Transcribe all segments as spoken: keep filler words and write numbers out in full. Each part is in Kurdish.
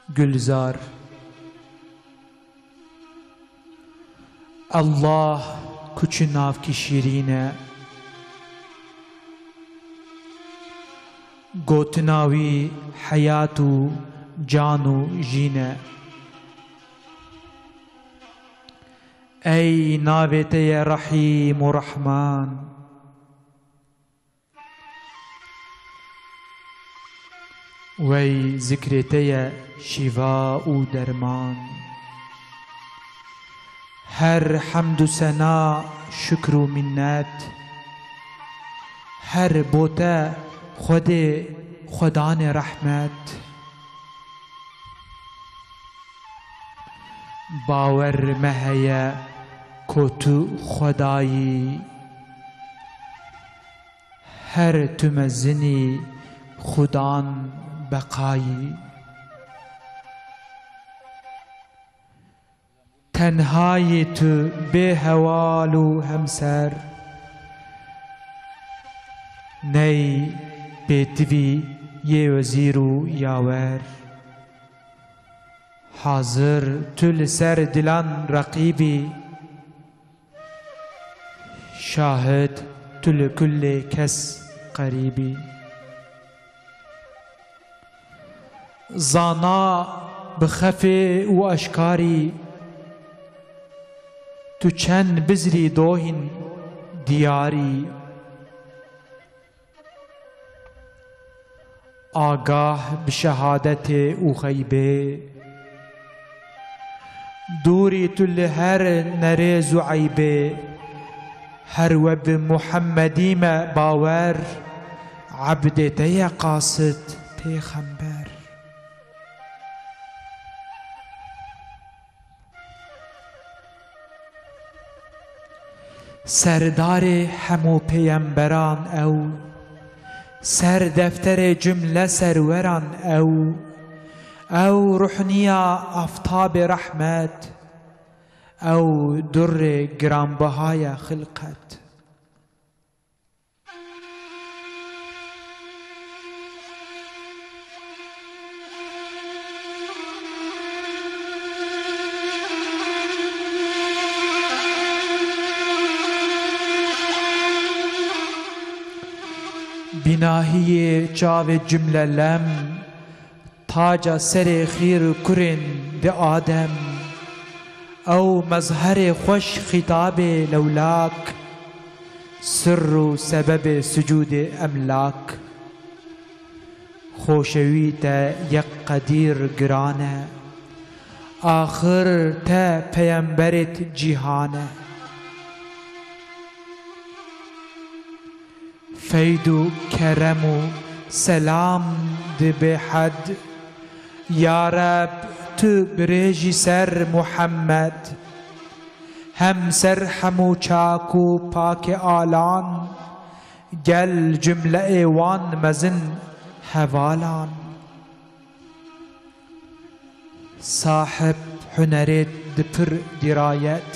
Gulzar. Allah, ku çi navkî şîrîn e. Gotina wî heyat û can û jîn e. Ey navê te ye Rehîm û Rehman. Wey zikrê te ye şîfa û derman. Her hemd û sena, şukr û minnet, her bo te Xwedê, Xwedanê rehmet. Bawer me heye ku tu Xwedayî. Her tu mezinî, Xudan beqayî. Tenhayî tu bê hewal û hemser. Ney pêtivî yê wezîr û yawer. Hazir tu li ser dilan reqîbî. Şahid tu li kulê kes qerîbî. Zana bi xefê û eşkarî, tu çend bizrî dohîn diyarî. Agah bi şehadetê û xeybê. Dûrî tu li her nerêz û eybê. Her we bi Muhemmedî me bawer, ebdê te ye qasid pêxember. Serdarê hemû pêyemberan ew, ser defterê cumle serweran ew, ew ruhniya aftabê rehmet, ew durrê giranbihaya xilqet. Bînahiyê çavê cumle lem, taca serê xîr û kurên di Adem. Ew mezherê xweş xîtabê lewlak, sirr û sebebê sucûdê emlak. Xoşewî te yek qedîr giran e, axir te peyemberêt cîhan e. Feyd û kerem û selam di bêhed. Ya Reb, tu birêjî ser Muhammed, hem ser hemû çak û pakê alan, gel cumleyê wan mezin hevalan. Sahib hunerêt di pir dîrayet,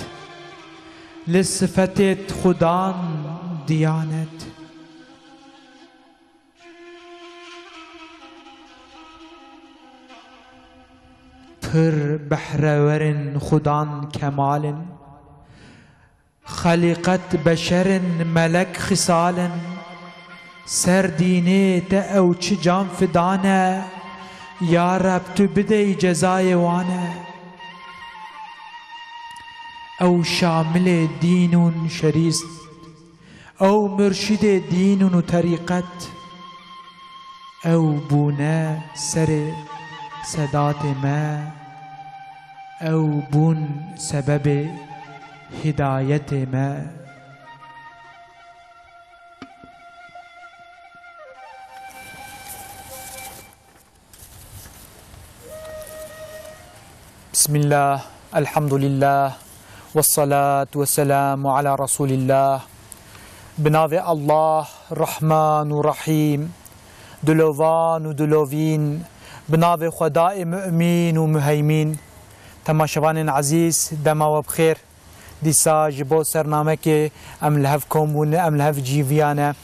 li sifetêt xudan diyanet. Pir behrewerin xudan kemalin. Xelîqet beşer in, melek xisal in. Ser dînê te ew çi can fidan e, ya Reb tu bidey cezayê wan e. Ew şamilê dîn ûn şerîst, ew murşidê dîn ûn û terîqet. Ew bûne serê sedatê me, ew bûn sebebê hidayetê me. Bismillah, elhamdulillah, vessalatu vesselamu ala Resulillah. Bi navê Allah, Rahman û Rahîm, dilovan û dilovîn, bi navê Xwedayê Mumîn û Muheymîn. Temaşevanên ezîz, dema we bi xêr. Dîsa ji bo sernamekê em li hev kom bûne, em li hev cîviyane.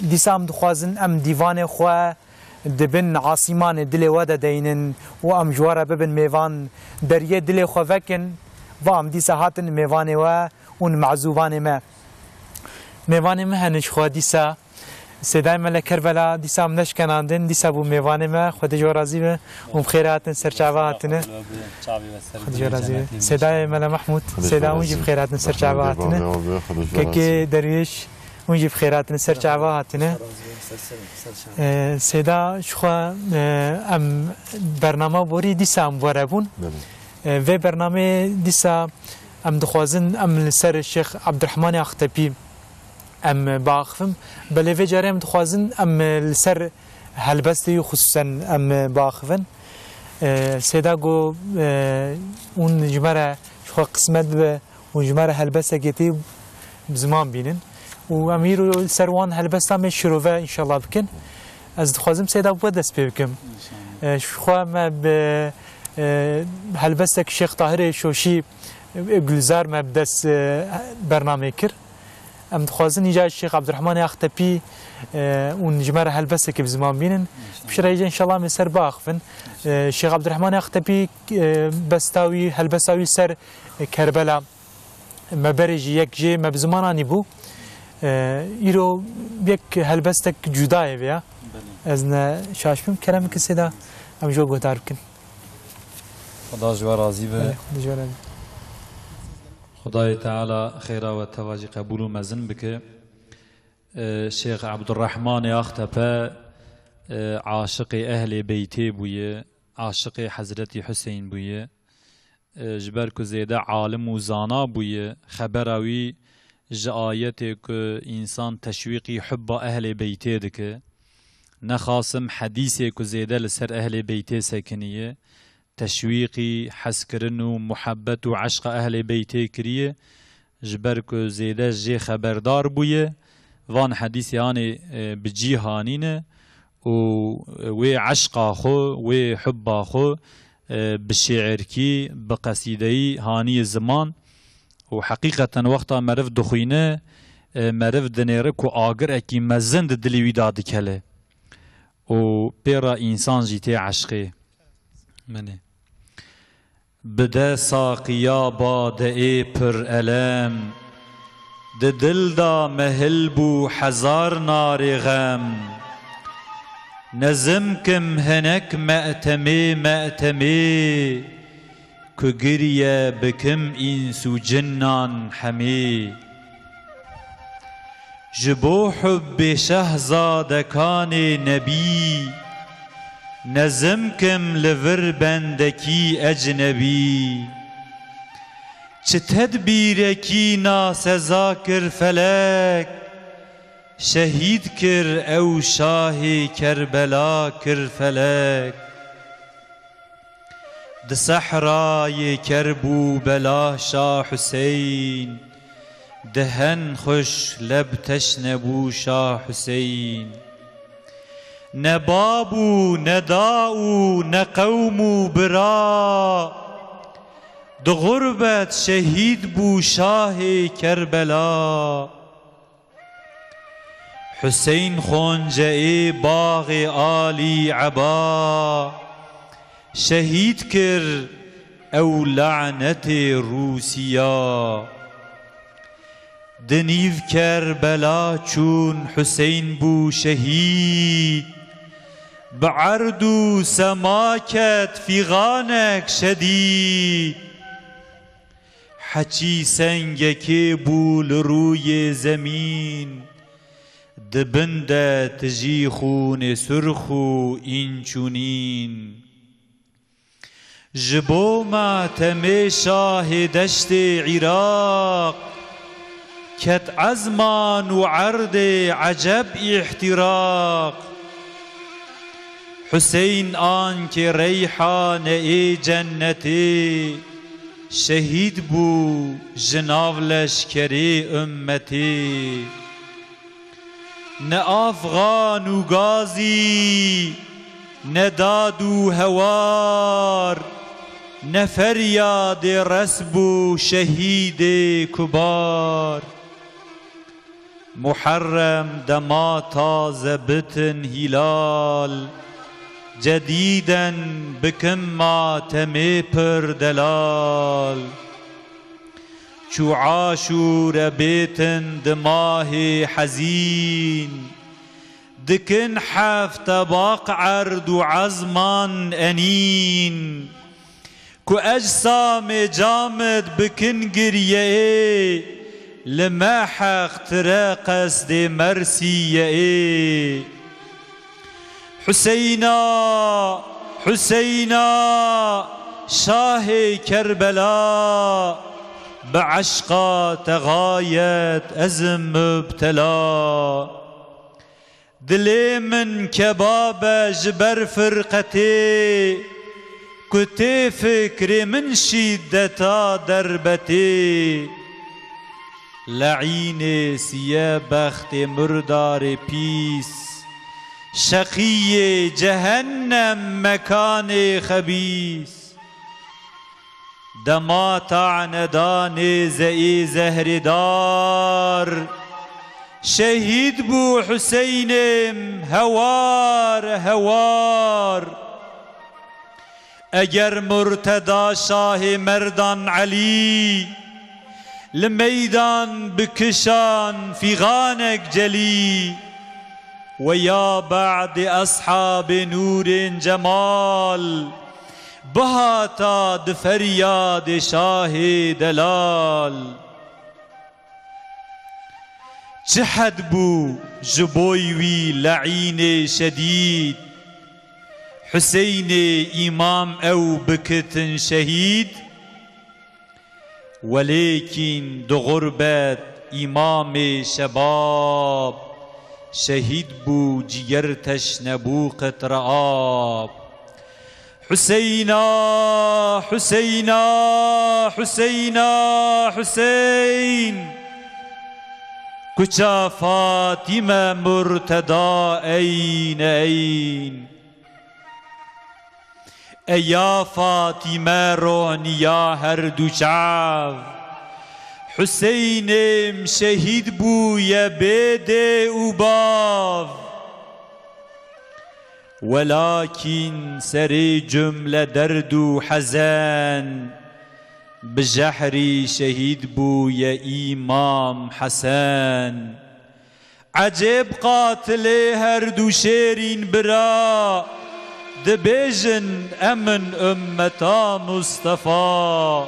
Dîsa em dixwazin em dîvanê xwe Di bin asîmanê dilê we de deynin û em ji we re bibin mêvan. Deriyê dilê xwe vekin, va em dîsa hatin mêvanê we û mezûvanê me. Mêvanê me hene ji xwe dîsa. Sêdayê me li Kerbela dîsa em neşkenandin, dîsa bû mêvanê me. Xwedê ji we razî be û bi xêr hatin ser çava hatine. Xwedê ji we razî be. Sêdayê me li Mehmûd, Sêda hûn jî bi xêr hatin ser çava hatine. Kekê Derwêş, hûn jî bi xêr hatin ser çava hatine. Ee, Sêda ji xwe, e, em bernama borî dîsa em bi we re bûn. Belê. Ee, vê bernameyê dîsa em dixwazin em li ser Şêx Ebdurehmanê Axtepî em biaxivin. Belê vê carê em dixwazin em li ser helbestê wî xisûsen em biaxivin. Ee, Sêda got, e, hûn ji me re ji xwe qismet bibe û ji me re helbestekê tê bi ziman bînin. Û em îro li ser wan helbestan me şirove înşallah bikin. Ez dixwazim Sêda bi we dest pê bikim. Înşallah. E, ji xwe me bi, e, helbestek Şêx Tahirê Şoşî, e, Gulzar me bi dest, e, bernamê kir. Em dixwazin îca Şêx Ebdurehmanê Axtepî, e, hûn ji me re helbestekê bi ziman bînin. Înşallah. Piştre îca înşallah em ê ser biaxivin. E, Şêx Ebdurehmanê Axtepî, e, besta wî, helbesta wî ser, e, Kerbela. Me berê jî yek jê me bi ziman anîbû. E, îro yek helbestek cuda ye vê ya. Belê. Ez ne şaş bim. Kerem bikin Sêda, em ji we guhdar bikin. Xuda ji we razî be. Belê, Xwedê ji we razî be. Xwedayê Teala xêra we teva jî qebûl û mezin bike. E, Şêx Ebdurrehmanê Axtepe, e, aşiqê Ehlê Beytê bûye, aşiqê Hezretî Huseyn bûye. E, ji ber ku zêde alim û zana bûye, xebera wî ji ayetê ku însan teşwîqî hubba Ehlê Beytê dike. Nexasim hedîsê ku zêde li ser Ehlê Beytê sekiniye, teşwîqî, hezkirin û muhebbet û eşqa Ehlê Beytê kiriye, ji ber ku zêde jê xeberdar bûye, van hedîsê anê, e, bi cî hanîne û wê eşqa xwe, wê hubba xwe, e, bi şêirkî, bi qesîdeyî haniye ziman û heqîqeten wexta meriv dixwîne, e, meriv dinêre ku agirekî mezin di dilê wî de dikele û pê re însan jî tê eşqê. Menê. Bide saqiya badeyê pir elem, di dil de mehil bû hezar narê xem. Nezim kim hinek me'temê, me'temê, ku giriye bikim îns û cinnan hemê. Ji bo hubbê şehzadekanê nebî, nezim kim li vir bendekî ecnebî. Çi tedbîrekî naseza kir felek, şehîd kir ew şahê Kerbela kir felek. Di sehrayê Kerbûbela Şah Huseyn, di hen xwişk leb teşne bû Şah Huseyn. Ne bab û ne da û ne qewm û bira, di xurbet şehîd bû Şahê Kerbela. Huseyn Xonceê baxê Alî Eba şehîd kir ew lanetê Rûsiya. Di nîv Kerbela çûn Huseyn bû şehîd, bi erd û sema ket fîxanek şedîd. Heçî sengekê bû li rûyê zemîn, di bin de tijî xûnê surx û înçûnîn. Ji bo matemê şahê deştê Iraq, ket ezman û erdê eceb îhtîraq. Huseyn ankê reyhaneyê cennetê, şehîd bû ji nav leşkerê ummetê. Ne afxan û gazî, ne dad û hewar, ne feryadê resb û şehîdê kubar. Muherrem dema taze bitin hîlal, Cedîden bikin matemê pir delal. Çû Aşûre bêtin di mahê hezîn. Dikin heft tebaq erd û ezman enîn. Ku ecsamê camid bikin giriyeyê, li me heq tire qesdê mersiyeyê. Huseyna, Huseyna, şahê Kerbela, bi eşqa te xayet ez im mubtela. Dilê min kebab e ji ber firqetê, ku tê fikrê min şîdeta derbetê. Le'înê siye bextê murdarê pîs, şeqiyê cehennem mekanê xebîs. Dema tane da nêzeyê zehrêdar, şehîd bû Huseynêm hewar hewar. Eger Murteda Şahê Merdan Elî li meydan bikişan fîxanek celî, we ya be'dê eshabê nûrên cemal, bihata di feryadê şahê delal. Çi hed bû ji boy wî le'înê şedîd, Huseynê îmam ew bikitin şehîd. Welêkîn di xurbet îmamê şebab, şehîd bû ciger teşne bû qetre ab. Huseyna, Huseyna, Huseyna, Huseyn. Kuça Fatîme Murteda eyn eyn. Ey ya Fatîme rohniya her du çav. Huseynêm şehîd bûye bê dê û bav. Welakîn serê cumle derd û hezen, bi jehrî şehîd bûye Îmam Hesen. Ecêb qatilê her du şêrîn bira, dibêjin em in ummeta Mustefa.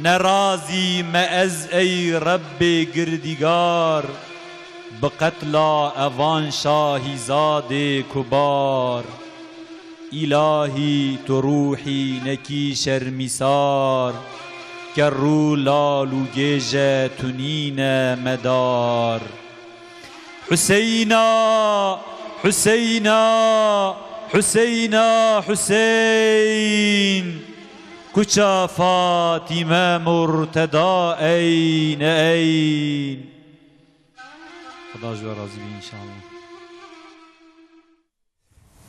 Nerazî me ez ey Rebbê girdîgar, bi qetla evan şahîzadê kubar. Îlahî tu ruhî nekî şermîsar, kerr û lal û gêje tu nîne medar. Huseyna, Huseyna, Huseyna, Huseyn. Kuça Fatîme Murteda eyn eyn. Xweda ji we razî be înşallah.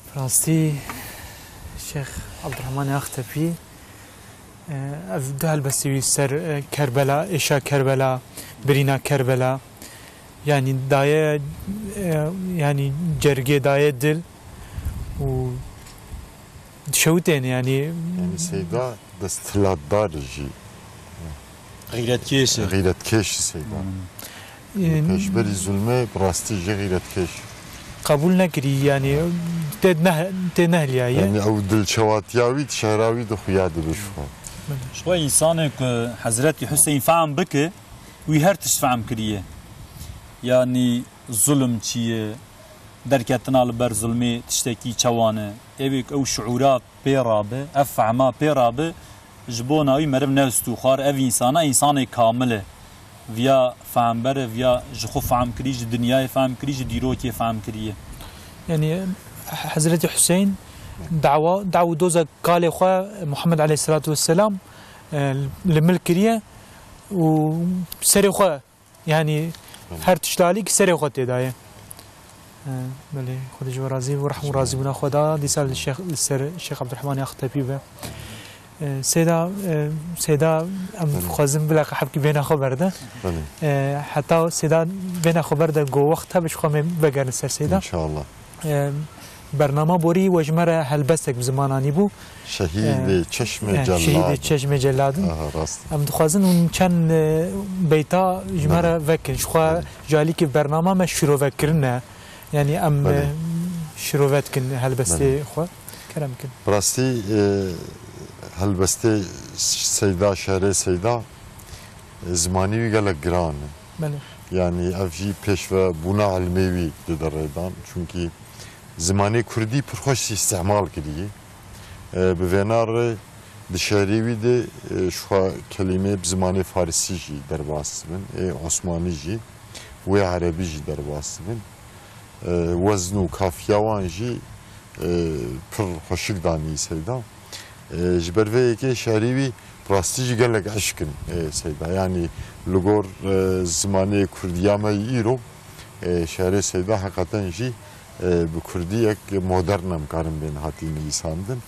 Bi rastî Şêx Abdurrahmanê Axtepî, e, ev du helbestê wî ser, e, Kerbela, êşa Kerbela, birîna Kerbela, yanî daye, e, yanî cergê daye dil û dişewitên, yanî. Yanî Seyda desthilatdar jî. Xîretkêş e. Xîretkêş e Seyda. Hmm. Pêşberî zulmê bi rastî jî xîretkêş. Qebûl nekirî, yanî tê neh-, tê nehliyaye. Yanî ew dilçewatiya wî di şehra wî de xuya dibe ji xwe. Ji xwe însanê ku Hezretî Huseyn fehm bike, wî her tişt fehm kiriye. Yanî zulm çi ye, derketina li ber zulmê tiştekî çawan e. Êvê ku ew şiûra pê rabe, ev fehma pê rabe, ji bona wî meriv ne stûxwar, ev însana, însanê kamil e. Viya fehmbere, viya ji xwe fehmkirî, ji dinyayê fehmkirî, ji dîrokê fehmkiriye. Yanî Hezretî Huseyn dawa, daw û doza kalê xwe Muhammed aleyhisselatu vesselam, e, li mil kiriye û serê xwe Yanî her tişt li alî ki serê xwe tê dayê. E, belê, Xwedê ji we razî bû, rehm û razîbûna xwe da, dîsa li Şêx, li ser Şêx Ebdurehmanê Axtepî be. E, Seyda, e, Seyda, em dixwazin bila qe hebkî bêhna xwe berde. Belê. E, heta Seyda bêhna xwe berde, go wext hebe ji xwe em ê vegerin ser Seyda. Înşallah. E, Bernama borî we ji me re helbestek bi ziman anîbû. Şehîdê Çeşmê Celladê. Şehîdê Çeşmê Celladin. Aha, rast. Em dixwazin hûn çend, e, beyta ji me re vekin. Ji xwe ji alîkî bernama me şîrove kirine. Yani em, e, şîrove dikin helbestê xwe. Kerem kin. Bi rastî, e, helbestê Seyda, şerê Seyda, e, zimanî wî gelek giran e. Belê. Yani ev jî pêşve bûna ilmê wî dide rêdan. Çunkî zimanê kurdî pir xweş îstîmal kiriye. E, bi vêna re di şerê wî de, e, ji xwe kelîmê bi zimanê farisî jî derbas dibin, ê osmanî jî, wê erebî jî derbas dibin. E, wezn û kafiya wan jî, e, pir xweşik danî Seyda. E, ji ber vê yekê şerî wî bi rastî jî gelek eşk in, e, Seyda. Yanî li gor, e, zimanê kurdiya me yî îro, e, şerê Seyda heqeten jî, e, bi kurdî yek modern em karin bên hatî nivîsandin.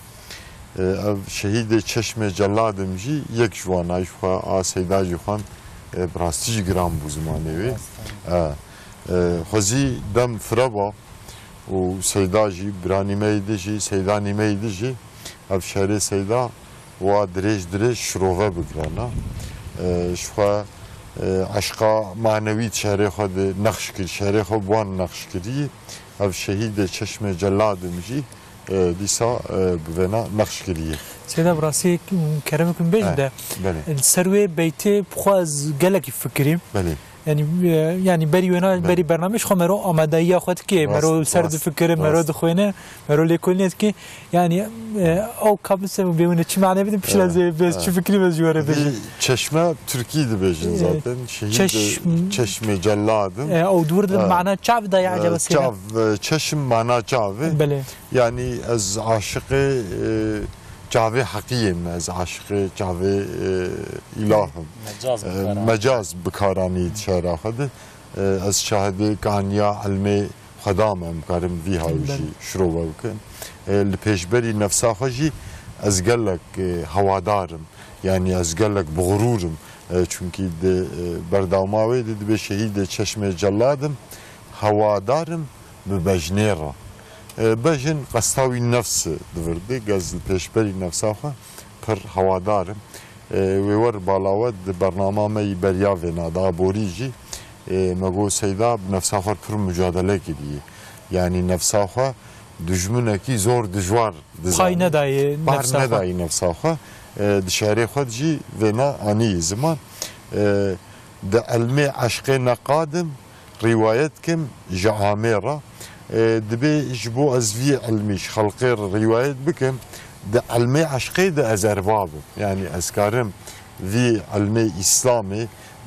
E, ev şehîdê Çeşmê Celadim jî yek ji wan a, ji xwe a Seyda jî xwend, e, bi rastî jî giran bû zimanê wê. E, e, xwezî dem fireba û Seyda jî, biranî me yî di jî, Seydanî me yî di jî, ev şerê Seyda wa dirêj dirêj şirove bigirana. E, ji xwe, e, eşqa manewî di şerê xwe de nexş kir, şerê xwe bi wan nexş kirî. Ev şehîdê Çeşmê Celadim jî, e, dîsa, e, bi vêna nexş kiriye. Seyda, bi rastî kerem bikin bêjin de, belê, li ser wê beytê bi xwe ez gelekî fikirîm. Belê. Yani, e, yani berî wêna, belê, berî bernamê ji xwe mero amadeyiya xwe dike, mero li ser difikire, mero dixwêne, mero lêkolînê dike. Yani, e, ew kabise bê wine çi mane bidin, pişt ez ê, bê ez çi fikirîm ez ji we re bêjim. Çeşme Tirkî dibêjin zaten. Şehîd Çeşm- Çeşmê Celadim. E, ew di wir de mana çav da ya acaba Seyda? Çav, e, çeşm mana çav e. Belê. Yani ez aşiqê, e, çavê heqiyê me, ez aşiqê çavê, e, îlah im. Mecaz, e, bikaranî, mecaz bikaranî di şehra xwe de. E, ez şahidê kaniya ilmê xwe da me, em karin vî hawî jî şirove bikin. E, li pêşberî nefsa xwe jî ez gelek, e, hewadar im. Yani ez gelek bi xurûr im. E, çunkî di, e, berdewma wê de dibê şehîdê Çeşmê Celadim, hewadar im bi bejnê re. E, bejn qesta wî nefs e di vir de, ez li pêşberî nefsa xwe pir hewadar im. E, wê wer bala we di bernama me yî beriya vêna de aborî jî, e, me got Seyda bi nefsa xwe pir mucadele kiriye. Yani nefsa xwe dijminekî zor dijwar dizanî. Pay nedayê nefsa xwe. Pay nedayê nefsa xwe. E, di şerê xwe de jî vêna anî ziman. E, di ilmê eşqê neqadim rîwayet kim ji amê re. E, dibê ji bo ez vî ilmî ji xelqê re rîwayet bikim, di ilmê eşqê de ez erbab im. Yani ez karim vî ilmê Îslamê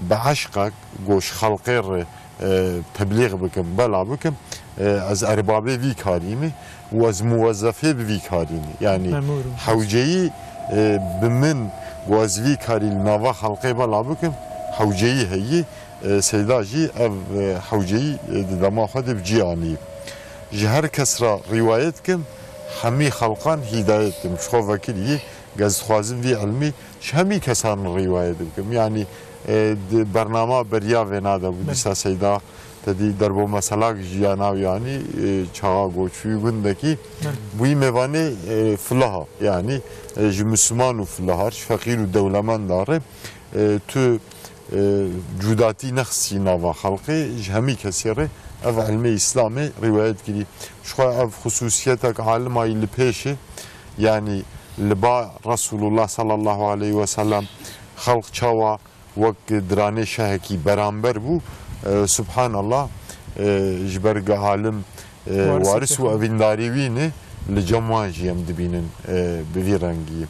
bi eşqek ku ji xelqê re, e, teblîx bikim, bela bikim, e, ez erbabê vî karî me û ez muwezzefê bi vî karî me. Yani hewceyî, e, bi min ku ez vî karî li nava xelqê bela bikim, hewceyî heyî. E, Seyda jî ev, e, hewceyî, e, di dema xwe de bi cî anî. Ji her kes re rîwayet kim, hemî xelqan hîdayet kim. Ji xwe vekirî, ez dixwazim vî ilmî ji hemî kesan rîwayet bikim. Yanî, e, di bernama beriya vêna de bû, dîsa Seyda te dî derbo meselak jiya nav yanî, e, çaxa goçûyî gundekî bûyî mêvanê, e, filaha. Yanî, e, ji Misliman û filahar, ji feqîr û dewlemenda re, e, tu, e, cudatî nexsî nava xelqê, ji hemî kesê re ev ilmê Îslamê rîwayet kirî. Ji xwe ev xusûsiyetek alimayî li pêş e, yanî li ba Resulullah sallallahu aleyhi ve sellem xelq çawa wek diranê şehekî beramber bû, e, subhanallah, e, ji ber ge alim, e, waris û evîndarî wî ne, li cem wan jî em dibînin, e, bi vî rengî.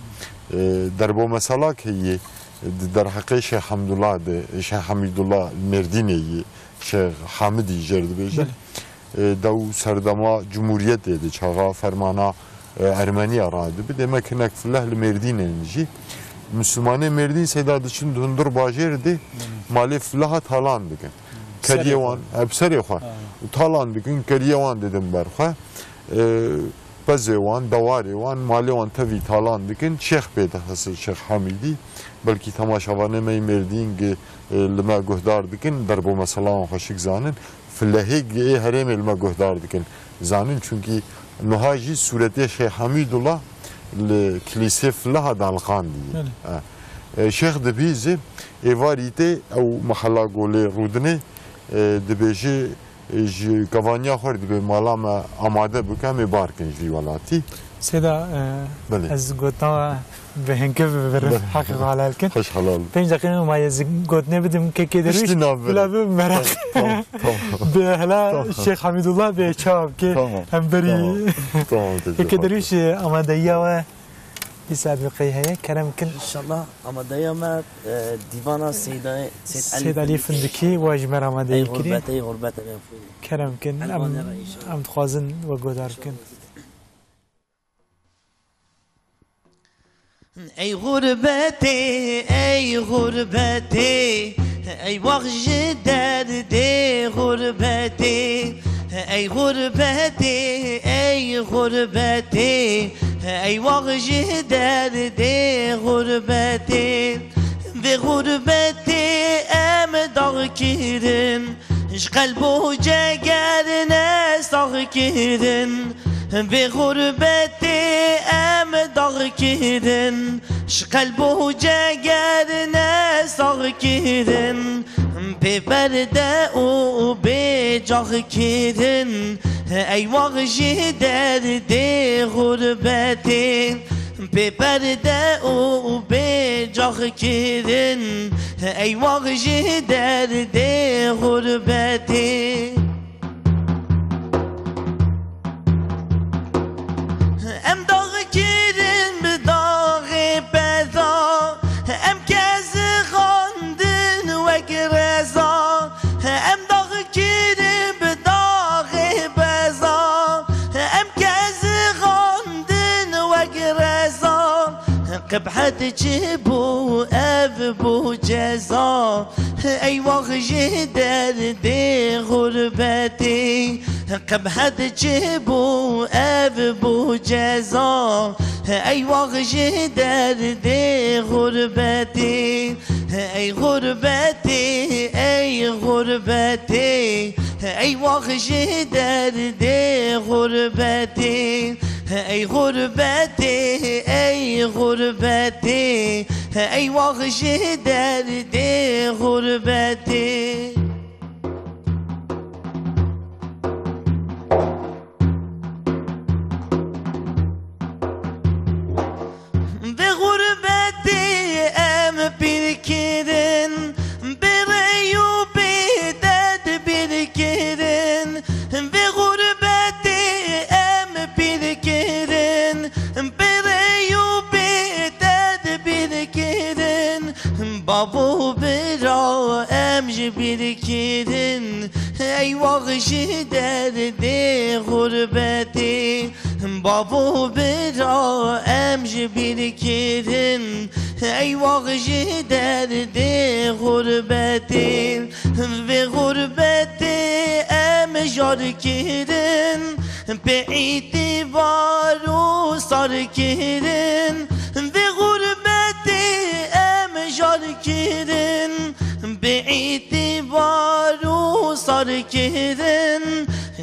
E, derbo meselak heye, di derheqê Şêx Hemdullah de, Şêx Hemîdullah Mêrdînê yî, Şêx Hamidî jêr dibêjin. Belê. E, dew serdema Cumhuriyetê de çaxa fermana, e, Ermeniya radibi. Demek hinek fileh li Mêrdînê ne jî. Mislimanê Mêrdîn seyda diçin di hundir bajêr de malê fileha talan dikin. Keriyê wan, e, bi serê xwe. Û talan dikin, keriyê wan didin ber xwe. E, pezê wan, dewarê wan, malê wan tevî talan dikin. Şêx pê dixist, Şêx Hamîdî. Belkî temaşevanê me yê Mêrdîn gi, e, li me guhdar dikin, derbo mesela wan xweşik zanin. pilehêk ê herêmê li me guhdar dikin. Zanin, çunkî nuha jî sûretê Şêx Hemîdullah li Kilîsê Filiha daliqandî. Belê. E, e, Şêx Dibîzê êvarî tê ew mehela Golê Rûdinê, e, dibêje, e, ji kevaniya xwe re dibê mala me amade bike, em ê bar kin ji vî welatî. Seyda, e, Belê. ez gotina we bi hinkê bibirim, Belê. heqê xwe helal kin. Xweş helal. Pênc deqîqê ma ez gotinê bidim kekê Derwîş, Piştî nav bere. bila bibim meraq. Tamam, tamam. Bi hela Tamam. Şêx Hemîdullah bê çawa bike, Tamam, em berî tamam. Tamam, teşekkür kekê ederim. Derwîş, e, amadeyiya we dîsa bi qey heye, kerem kin. İnşallah amadeya me, e, dîvana Seydayê, Seyd Elî Seyd Elî Findikî. Findikî, we ji me re amadeyî Ey kirî. Gurbet, ey gurbet, ey Findikî. Kerem kin, em, Elvanê re inşallah. em dixwazin we guhdar bikin. Ey gurbetê, ey gurbetê, ey wax ji derdê gurbetê. Ey gurbetê, ey gurbetê, ey wax ji derdê gurbetê. Vê gurbetê em dax kirin, ji qelb û ceger ne sax kirin. Vê gurbetê em dax kirin, ji qelb û ceger ne sax kirin. Bê perde û bê cax kirin, ey wax ji derdê gurbetê. Bê perde û bê cax kirin, ey wax ji derdê gurbetê. Em dax kirin bi daxê peza, em kez xandin wek reza. Em dax kirin bi daxê peza, em kez xandin wek reza. Qibhet çi bû ev bû ceza, ey wax ji derdê gurbetê. Qibhet çi bû ev bû ceza, ey wax ji derdê gurbetê. Ey gurbetê, ey gurbetê, ey wax ji derdê gurbetê. Ey gurbetê, ey gurbetê, ey wax ji derdê gurbetê. Vê gurbetê em pîr kirin, bê rey û bê tedbîr kirin. Vê gurbetê em pîr kirin, bê rey û bê tedbîr kirin. Bav û bira em ji bîr kirin, ey wax ji derdê gurbetê. Bav û bira em ji bîr kirin, ey wax ji derdê gurbetê. Vê gurbetê em jar kirin, pê îtîbar û sar kirin. Vê gurbetê em jar kirin, pê îtîbar û sar kirin.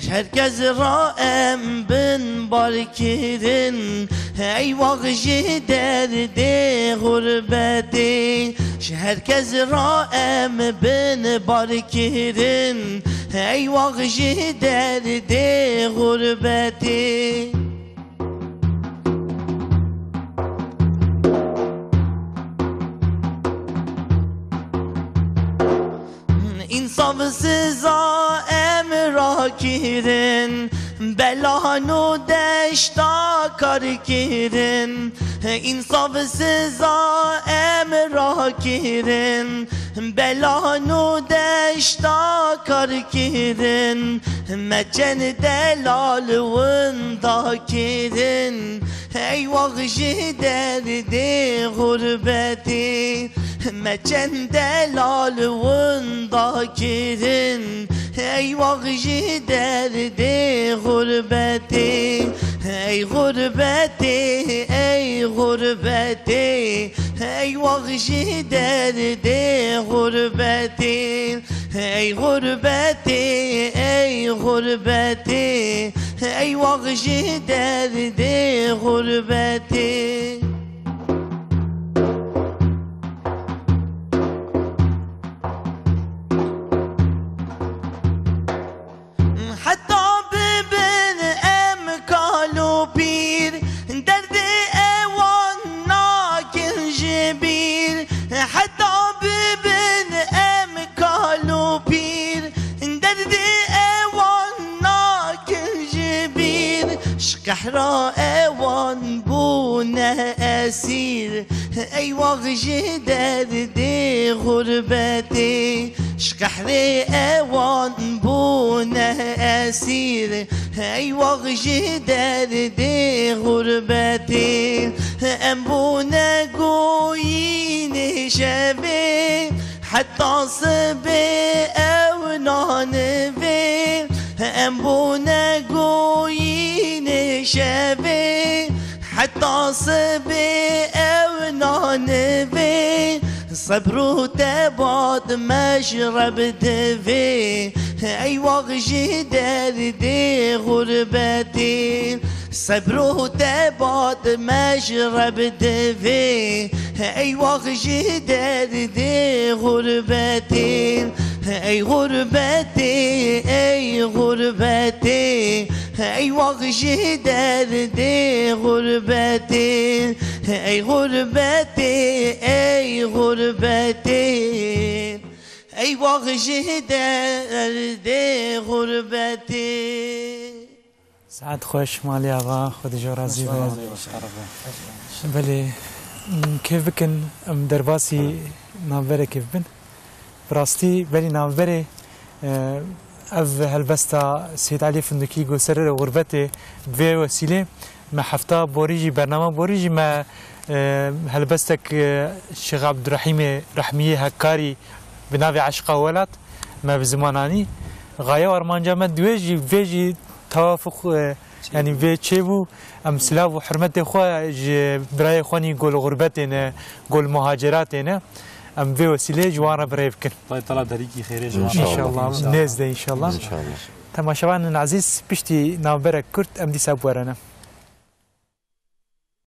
Ji her kes re em bin bar kirin, ey wax ji derdê gurbetê. Ji her kes re em bin bar kirin, ey wax ji derdê gurbetê. Însav siza em rakirin, belan û deşta kar kirin. Însav siza em rakirin, belan û deşta kar kirin. Me çend delal winda kirin, ey wax ji derdê gurbetê. Me çend delal winda kirin, ey wax ji derdê gurbetê. Ey gurbetê, ey gurbetê, ey wax ji derdê gurbetê. Ey xurbetê, ey xurbetê, ey wax ji derdê xurbetê. Heta bibin em kal û pîr, derdê ewan nakin ji bîr. Heta bibin em kal û pîr, derdê ewan nakin ji bîr. Ji qehra ewan bûne esîr, ey wax ji derdê xurbetê. Ji qehrê ewan bûne esîr, ey wax ji derdê xurbetê. Em bûne goyînê şevê, heta sibê ew nanivê. Em bûne goyînê şevê, heta sibê ew nanivê. Sebr û tebat me ji Reb divê, ey wax ji derdê xurbetê. Sebr û tebat me ji Reb divê, ey wax ji derdê xurbetê. Ey xurbetê, ey xurbetê, ey wax ji derdê xurbetê. Ey xurbetê, ey xurbetê, ey wax ji derdê xurbetê. Saet xweş, malê ava, Xwedê ji we razî be. Belê, m, kêf bikin, em derbasî navberekê bibin. Bi rastî, belî navberê, e, ev helbesta Seyîd Elî Findikî got ser gurbetê, bi vê wesîlê me hefta borî jî, bernama borî jî me, e, helbestek, e, Şêx Ebdurehîmê Rehmiyê Hekkarî bi navê Eşqa Welat me bi ziman anî. Xaye û armanca me di wê jî, vê jî tewafuk, e, yanî vê çêbû, em silav û hurmetê xwe ji birayê xwe nî ku li xurbetê ne, ku li muhaceratê ne, em vê wesîleyê ji wan re bi rê bikin. Xwedê Teala derîkî xêrê ji wan re. Înşallah. Înşallah. Nêz de înşallah. Înşallah. Temaşevanên ezîz, piştî navberek kurt em dîsa bi we re ne.